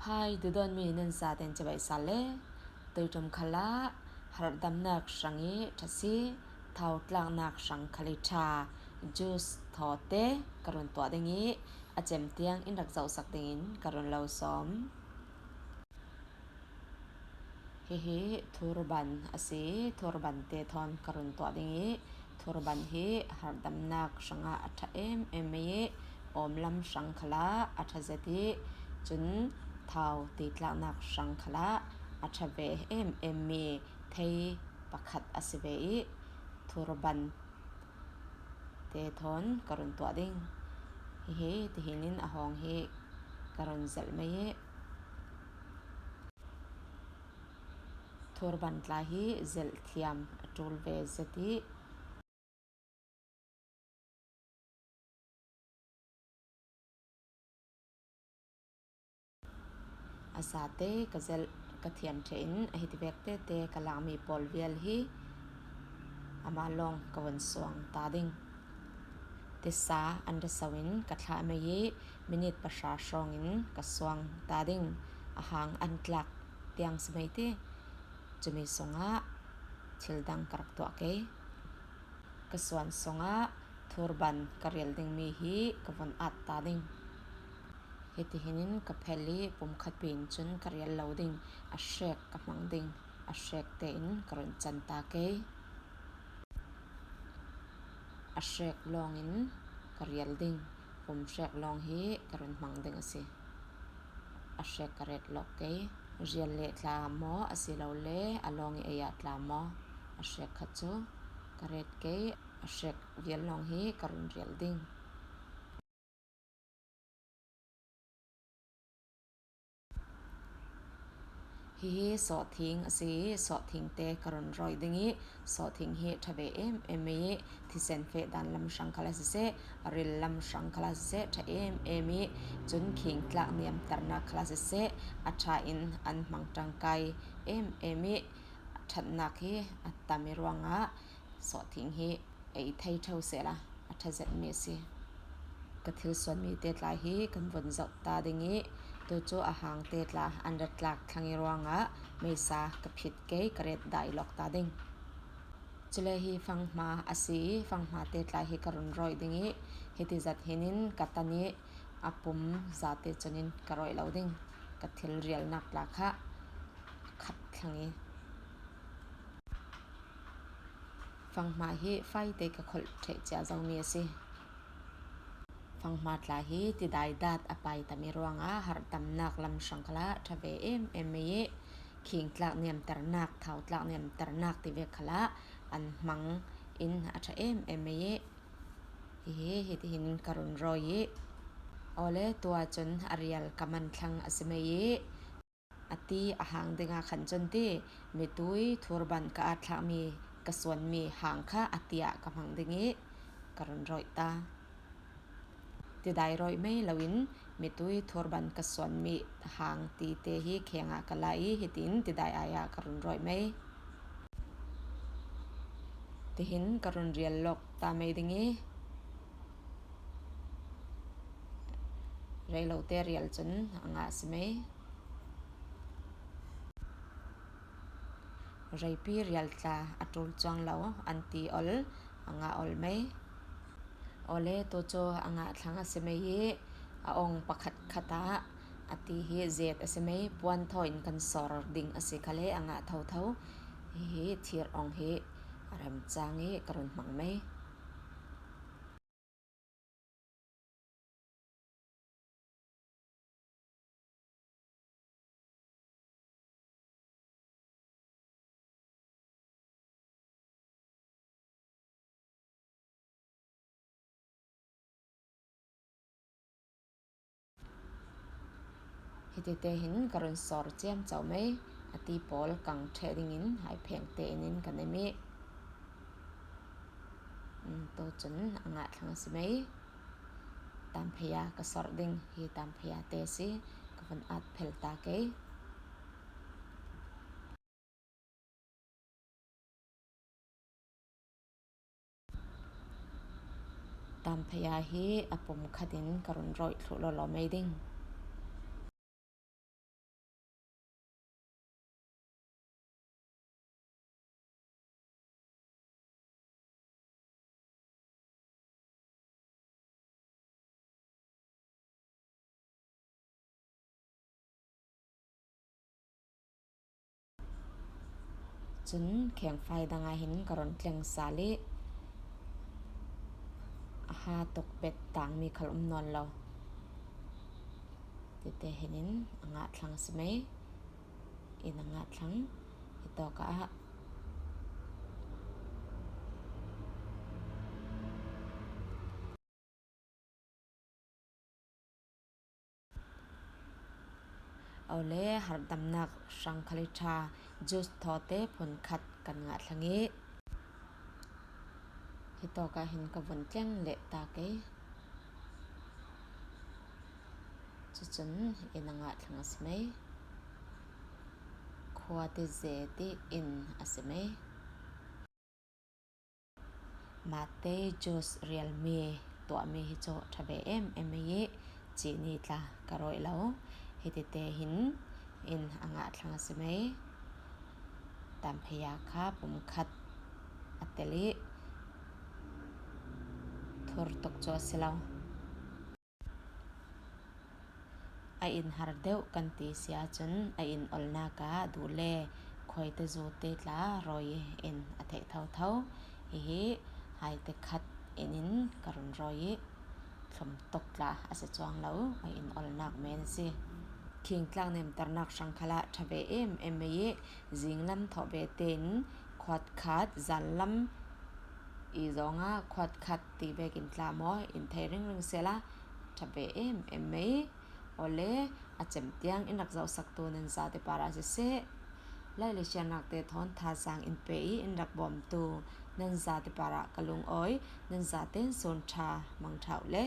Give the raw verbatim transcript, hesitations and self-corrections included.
Phai dudawnmi nan zaten cibai sal le, tuiṭum khalah harhdamnak hrang i ṭha si, thau tlaknak hrang khal i ṭha, juice thawte ka run tuah ding i, a cem tiang in rak zohsak dingin ka run lo sawm. Hihi thurban a si, thurban te thawn ka run tuah ding i, thurban hi harhdamnak hrangah a ṭha em em mai i, awmlam hrang khalah a ṭha zet i, cun thau titlaknak hrang khalah a ṭha ve em em mi thei pakhat a si ve i, thurban te thawn ka run tuah ding. Hihi tihin in a hawng hi ka run zelh mai i, thurban tla hi zelh thiam a ṭul ve zet i, a zate ka zelh ka thiam ṭheh in a hiti vek tete ka lakmi pawl vial hi amah lawng ka vun suang ta ding. Tisa an ra so in ka thlah mai i minit pahra hrawngin ka suang ta ding. A hang an tlak tiang si mai ti. Cumi sungah thil dang ka rak tuah kei. Ka suan sungah thurban ka rial dingmi hi ka vun at ta ding. Hitihin in ka phel i pumkhat pi in cun ka rial lo ding, a hrek ka hmang ding, a hrek tein ka run can ta kei. A hrek lawngin ka rial ding, pum hrek lawng hi ka run hmang ding a si. A hrek ka ret lawk kei. Rial leh tla maw, asilole a lawng i ei ah tla maw, a hrek khat cu ka ret kei. A hrek vial lawng hi ka run rial ding. Hihi sawhthing a si. Sawhthing te ka run rawih ding i, sawhthing hi ṭha ve em em mai i, thisen feh dan lam hrang khal a siseh, a ril lam hrang khal a siseh, ṭha em em i, cun khing tlak niamternak khal a siseh, a ṭha in an hmang ṭangkai em em i, a ṭhatnak hi a tam i ruangah sawhthing hi ei thei ṭheu sehla a ṭha zetmi a si. Ka thil suanmi te tla hi kan vun zoh ta ding i, tu cu a hang te tla an ra tlak thlang i ruangah meisa ka phit kei, ka ret dah i lawk ta ding. Cule hi fanghma a si. Fanghma te tla hi ka run rawih ding i, hiti zat hin in ka tan i a pum zate cun in ka rawih lo ding. Ka thil rialnak tla kha a khat thlang i, fanghma hi faite ka kholh ṭheh cia zomi a si. Fanghma tla hi tidai dat a pai tam i ruangah harhdamnak lam hrang khalah ṭha ve em em mai i, khing tlak niamternak, thau tlak niamternak ti vek khalah an hmang in a ṭha em em mai i, hihi hitihin ka run rawih i, awle tua cun a rial ka man thlang a si mai i, a ti a hang dingah khan cun ti, mitui thurban ka at thlakmi ka suanmi hang kha a ti ah ka hmang ding i ka run rawih ta. Tidai rawih mai loin mitui thurban ka suanmi hang ti te hi khengah ka la i, hitin tidai ai ah ka run rawih mai. Tihin ka run rial lawk ta mai ding i, rei lote rial cun a ngah a si mai. Reipi rial tla a ṭul cuang lo an ti ol a ngah ol mai. Awle tu cu a ngah thlang a si mai i, a ong pakhat khat ah a ti hi zet a si mai. Puan thaw in kan sor ding a si khale a ngah thotho. Hihi thir ong hi a rem cang i ka run hmang mai. Hitite hin ka run sor ciamco mai. A ti pawl kang ṭheh dingin hai pheng tein in ka nem i, um, tu cun a ngah thlang a si mai. Tamphaya ka sorh ding hi, tamphaya te si, ka vun at phel ta kei. Tamphaya hi a pum khat in ka run rawih thluh lawlaw mai ding. Cun khengfai dang ah hin ka run tleng sal i a ha tuk bet tangmi khal um nawn lo. Tete hin in a ngah thlang si mei. In a ngah thlang. Hitawk ah Awle, harhdamnak hrang khal i ṭha, juice thawte phun khat kan ngah thlang i hitawk ah hin ka vun tleng leh ta kei. Cucun in a ngah thlang a si mei. Khua ti ze ti in a si mei. Mate juice rialmi tuahmi hi cu ṭha ve em em mei i cini tla ka rawih lo. Hitite hin in a ngah thlang a si mei. Tamphaya kha pum khat a tel i thur tuk cu a si lo. A in har deuh kan ti si ahcun a in olnak ah duh le khuaite zute tla rawi in a theih thotho. Hihi haite khat in in ka run rawi i thlum tuk tla a si cuang lo, a in olnak men a si. Khing tlak nemternak hrang khal ah ṭha ve em em mei i zinglam thawh ve tein khuat khat, zanlam i zongah khuat khat ti vekin tla maw in thei ringring sehla ṭha ve em em mei. Awle, a cem tiang in rak zohsaktu nan zate parah siseh, laih le siannak te thawn thazaang in pe i in rak bawmtu nan zate parah ka lungawi, nan zate in sun ṭha mang ṭha uh le.